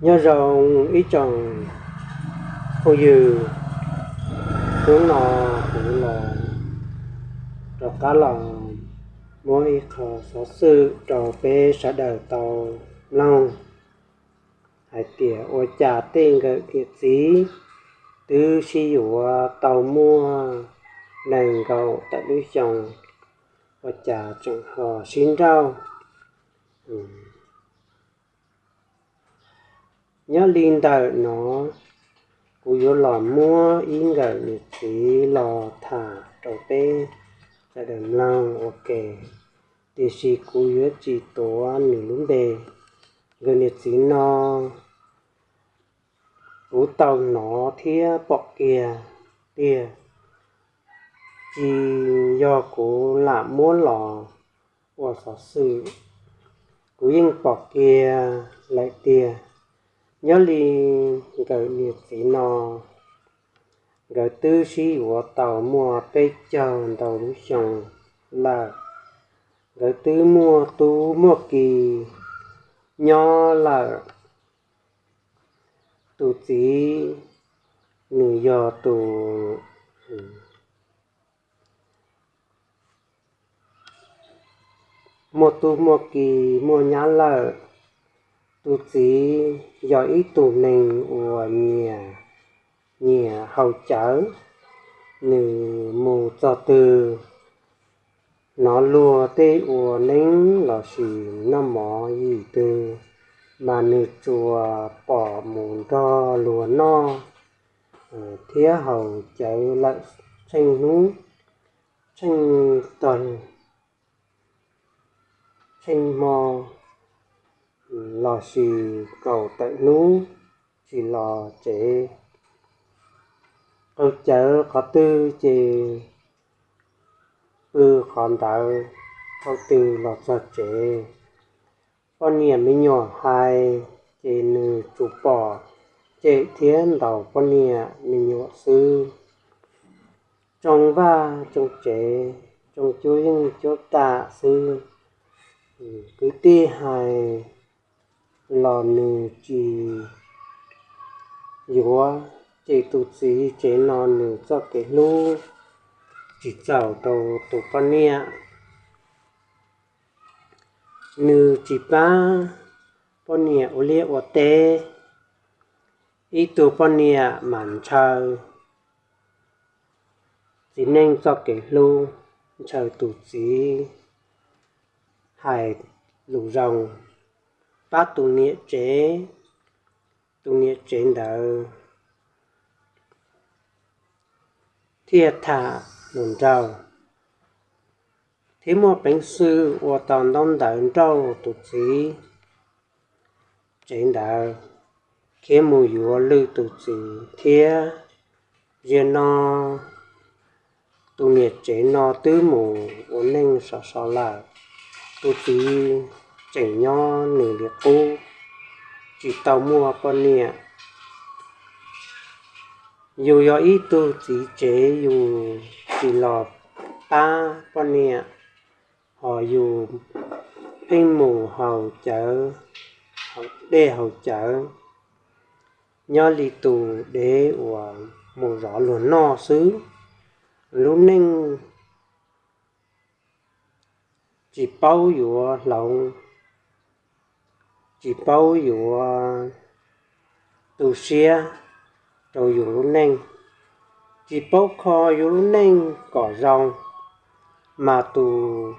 Nyob zoo ib tsoom phooj ywg, hnub no kuv los rov qab los muab ib qho xov xwm rau peb sawv daws tau mloog hais tias ua cas tej nkawm niam txiv twb sib yuav tau muaj nees nkaum tawm lub xyoo, ua cas tseem ho sib nrauj. Nyob li ntawm no, kuv yuav los muab ib nkawm niam txiv los tham rau peb sawv daws mloog ua ke, tiam sis kuv yuav tsis tuav nws lub npe. Nkawm niam txiv no kuv tau hnov thiab pom kiag tiag, tsis yog kuv lam muab los ua xov xwm, kuv yeej pom kiag lawm tiag. Nyob li nkawm niam txiv no, nkawd twb sib yuav tau muaj peb caug ntau lub xyoo lawm. Nkawd twb muaj tub muaj ki nyob lawm. Tus txiv nws yog tus muaj tub muaj ki, muaj nyab lawm. Tus txiv yog ib tug neeg uas nyiam, nyiam haus cawv. Nws mus txog twg, hnov luag tej ua neeb los sis noj mov yim twg, mas nws tsuas pom mus nrog luag noj thiab haus cawv lawm tsheej hnub, tsheej tog, tsheej hmo los sis kaum tawm hnub tsis los tsev. Qaug cawv qhov twg ces pw qhov ntawd, thaum twg los txog tsev, poj niam me nyuam hais ces nws tsuas pom cem thiab ntaus poj niam me nyuam xwb. Tsoo vaj tsoo tsev, tsoo cuab yeej cuab tam xwb. Kwv tij hais los nws tsis yuav, ces tus txiv tsev no nws txoj kev hlub tsis txaus rau tus poj niam. Nws tsis pab poj niam ua liaj ua teb. Ib tug poj niam mas ntshaw txiv neej txoj kev hlub, ntshaw tus txiv hais lus zoo, pab tus niam tsev, tus niam tsev ntawd thiaj tham lus nrauj, thiab muaj peev xwm ua tau ntaub ntawv nrauj tus txiv tsev ntawd, khiav mus yuav lwm tus txiv thiab. Zaum no tus niam tsev no twb mus ua neej sov so lawm, tus txiv tseem nyob nws li qub, tsis tau muaj poj niam. Yus yog ib tug txiv tsev, yus tsis los pab poj niam, ho yus pheej mus haus cawv, dej haus cawv, nyob li tus dev uas mus zov luag noj xwb. Lub neej tsis paub yuav hloov, tsis paub yuav tu siab rau yus lub neej, tsis paub kho yus lub neej kom zoo, mas tus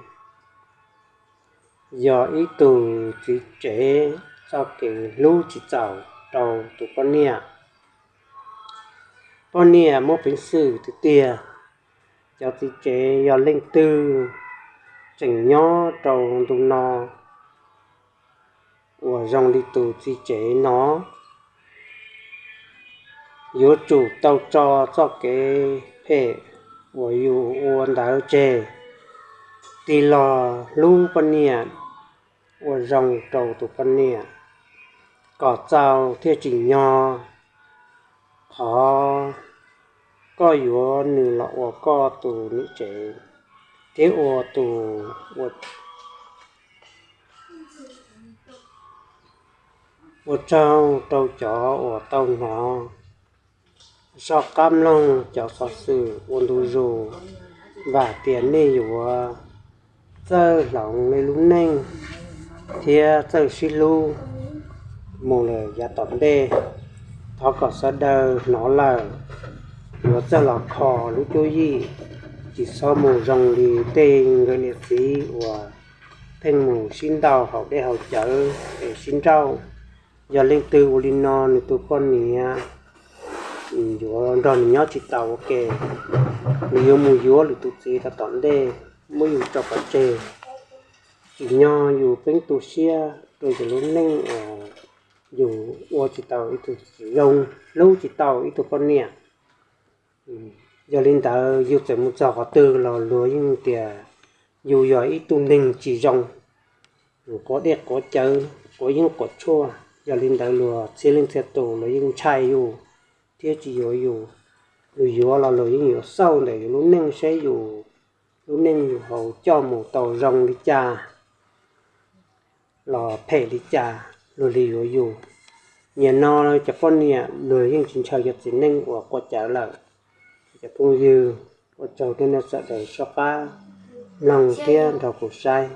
yog ib tug txiv tsev txoj kev hlub tsis txaus rau tus poj niam. Poj niam muaj peev xwm tiag tiag, cov txiv tsev yog leej twg tseem nyob rau ntu no uas zoo li tus txiv tsev no, yuav tsum tau tso txoj kev phem uas yus ua ntawd tseg, tig los hlub poj niam, ua zoo rau tus poj niam, kom txaus thiaj tsim nyog qhov koj yuav nws los ua koj tus niam tsev, thiab ua tus ua Ua tsaug rau cov uas tau hnov, soj qab mloog cov xov xwm ua ntu zus, vam tias nej yuav txawj hloov nej lub neej thiab txawj sib hlub mus lawm yav tom ntej. Thov kom sawv daws hnov lawm yuav txawj los kho lub cuab yim, tsis txhob mus zoo li tej nkawd niam txiv uas pheej mus sib ntaus haus dej haus cawv es sib nrauj. Yog leej twg ua li no nws tus poj niam yuav nrog nws nyob tsis tau ua ke, nws yuav mus yuav lwm tus txiv tom tom ntej, muab yus tso pov tseg. Tsim nyog yus pheej tu siab rau yus lub neej uas yus ua tsis tau ib tug txiv zoo, hlub tsis tau ib tug poj niam. Yog li ntawd yus txawm mus txog qhov twg los luag yeej tias yus yog ib tug neeg tsis zoo, quav dej quav cawv, quav yeeb quav tshuaj. Yog li ntawd luag txhia leej txhia tus luag yeej ntshai yus thiab tsis yuav yus. Luag yuav los luag yeej yuav xauj ntawm yus lub neej saib yus lub neej yus ho coj mus tau zoo li cas los phem li cas luag li yuav yus. Nim no cov poj niam luag yeej tsis ntshaw cov txiv neej uas quav cawv lawm. Cov phooj ywg, ua tsaug rau nej sawv daws soj qab mloog thiab nrog kuv saib.